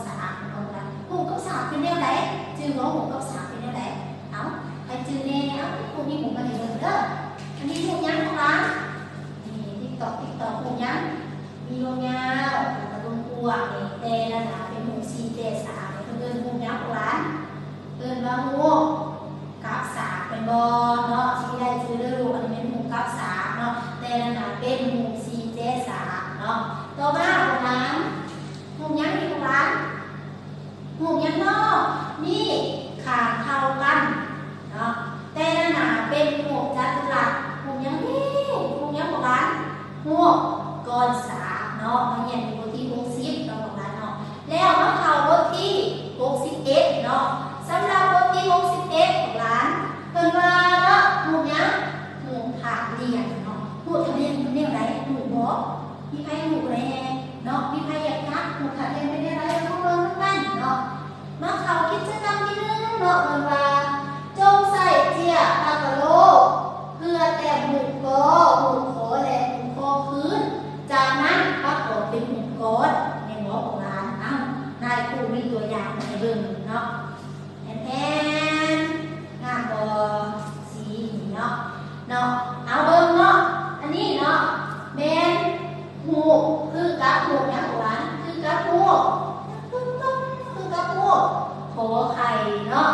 ສາກເນາະ ຮູບກັບສາກເປັນແນວໃດ? ຈື່ບໍ່? ຮູບກັບສາກເປັນແນວໃດ? ເອົາ ໃຜຈື່ແດ່? ເອົາ ຄູມີຮູບມາໃຫ້ເບິ່ງເດີ. ອັນນີ້ຮູບຫຍັງຂອງຫຼານ? ນີ້ ຕິກຕອກ ຕິກຕອກ ຮູບຫຍັງ? ມີລວງຍາວ ແລ້ວກໍລວງກວ້າງ ນີ້ ແຕ່ລະໜ້າເປັນຮູບສີ່ແຈສາມ ນີ້ ເພິ່ນເອີ້ນຮູບຫຍັງຂອງຫຼານ? ເອີ້ນວ່າຮູບ ກັບສາກແມ່ນບໍ່ເນາະ? ຊິໄດ້ຈື່ເດີລູກ ອັນນີ້ແມ່ນຮູບກັບສາກເນາະ ແຕ່ລະໜ້າເປັນຮູບສີ່ແຈສາກເນາະ. ຕໍ່ມາຂອງຫຼານ ຮູບຫຍັງນີ້ຂອງຫຼານ? ຮູບຫຍັງເນາະ? ນີ້ ຂ້າງເທົ່າກັນເນາະ ແຕ່ລະໜ້າເປັນຮູບຈັດຕຸລັດ. ຮູບຫຍັງນີ້? ຮູບຫຍັງຂອງຫຼານ? ຮູບກ້ອນສາກເນາະ. ມາຮຽນຢູ່ບົດທີຫົກສິບເນາະຂອງຫຼານເນາະ. ແລ້ວມາເຂົ້າບົດທີຫົກສິບເອັດເນາະ. ສຳລັບບົດທີຫົກສິບເອັດຂອງຫຼານ ເພິ່ນວ່າເນາະ ຮູບຫຍັງ? ຮູບທາດລຽນເນາະ. ຮູບທາດລຽນເປັນແນວໃດ? ຮູ້ບໍ່? ມີໃຜຮູ້ແດ່ເນາະ? ມີໃຜຢາກຈັກ ຮູບທາດລຽນເປັນແນວໃດ? ເຮົາເບິ່ງນຳກັນເນາະ. ມາເຂົ້າກິດຈະກຳທີໜຶ່ງເນາະ. ເພິ່ນວ່າ ຈົ່ງໃຊ້ເຈ້ຍຕາກະໂຫຼ ເພື່ອແຕ້ມຮູບ ກ ຮູບ ຂ ແລະ ຮູບ ຄ ຄືນ. ຈາກນັ້ນປະກອບເປັນຮູບກ້ອນ ແມ່ນບໍ່ຂອງຫຼານ? ເອົ້າ ນາຍຄູມີຕົວຢ່າງມາໃຫ້ເບິ່ງເນາະ. ແອນ ແອນ ງາມບໍ່? ສີນີ້ເນາະ ເນາະ. ເອົາເບິ່ງເນາະ ອັນນີ້ເນາະ ແມ່ນຮູບຄືກັບຮູບຫຍັງຂອງຫຼານ? ຄືກັບຮູບ ຄືກັບຮູບ ຂໍໄຂ່ເນາະ.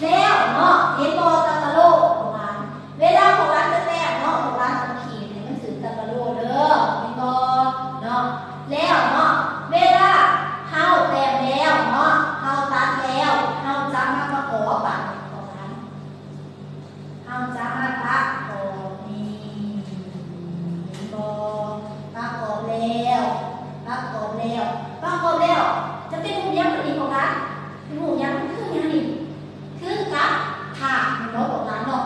ແລ້ວເນາະ ເຫັນບໍ່ ຕາກະໂຫຼຂອງຫຼານ? ເວລາຂອງຫຼານຈະແຕ້ມເນາະ ຂອງຫຼານຕ້ອງຂີດໃຫ້ມັນຖືກຕາກະໂຫຼເດີ ແມ່ນບໍ່ເນາະ? ແລ້ວເນາະ ເວລາເຮົາແຕ້ມແລ້ວເນາະ ເຮົາຕັດແລ້ວ ເຮົາຈະມາປະກອບບາດນີ້ຂອງຫຼານ ເຮົາຈະມາປະກອບນີ້ ເຫັນບໍ່? ປະກອບແລ້ວ ປະກອບແລ້ວ ປະກອບແລ້ວ ຈະເປັນຮູບຫຍັງບາດນີ້ຂອງຫຼານ? ເປັນຮູບຫຍັງ? ຄືຫຍັງນີ້? ຄືກັບທາດແມ່ນບໍ່ຂອງຫຼານເນາະ?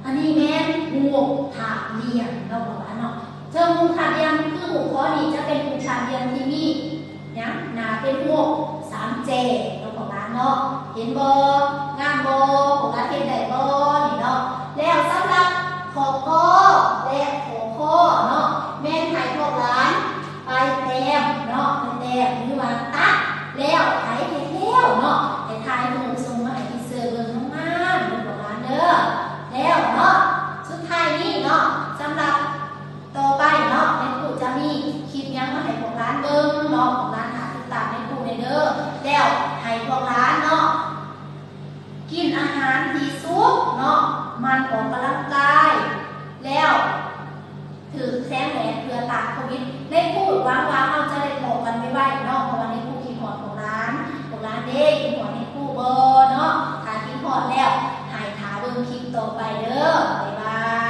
ອັນນີ້ແມ່ນຮູບທາດລຽນເນາະຂອງຫຼານເນາະ. ເຊິ່ງຮູບທາດລຽນຄືຮູບຂໍ້ນີ້ຈະເປັນຮູບທາດລຽນທີ່ມີຫຍັງ? ໜ້າເປັນຮູບສາມແຈເນາະຂອງຫຼານເນາະ. ເຫັນບໍ່? ງາມບໍ່? ຂອງຫຼານເຮັດໄດ້ບໍ່ນີ້ເນາະ? ແລ້ວສຳລັບຂໍ້ ກ ແລະ ຂໍ້ ຂ ເນາະ ແມ່ນໃຫ້ພວກຫຼານ ໄປແຕ້ມເນາະ ໄປແຕ້ມ ຫຼືວ່າຕັດແລ້ວໃຜເຮັດແລ້ວເນາະ ໃຫ້ຖ່າຍຮູບສົ່ງມາໃຫ້ທີເຊີເບິ່ງງາມໆເດີພວກຫຼານເດີ. ແລ້ວເນາະ ສຸດທ້າຍນີ້ເນາະ ສຳລັບຕໍ່ໄປເນາະ ແມ່ຄູຈະມີຄລິບຫຍັງມາໃຫ້ພວກຫຼານເບິ່ງເນາະ ພວກຫຼານຫາຕິດຕາມແມ່ຄູແດ່ເດີ. ແລ້ວໃຫ້ພວກຫຼານເນາະ ກິນອາຫານທີ່ສຸກເນາະ ໝັ່ນອອກກຳລັງກາຍ ແລ້ວຖືກແສງແດດ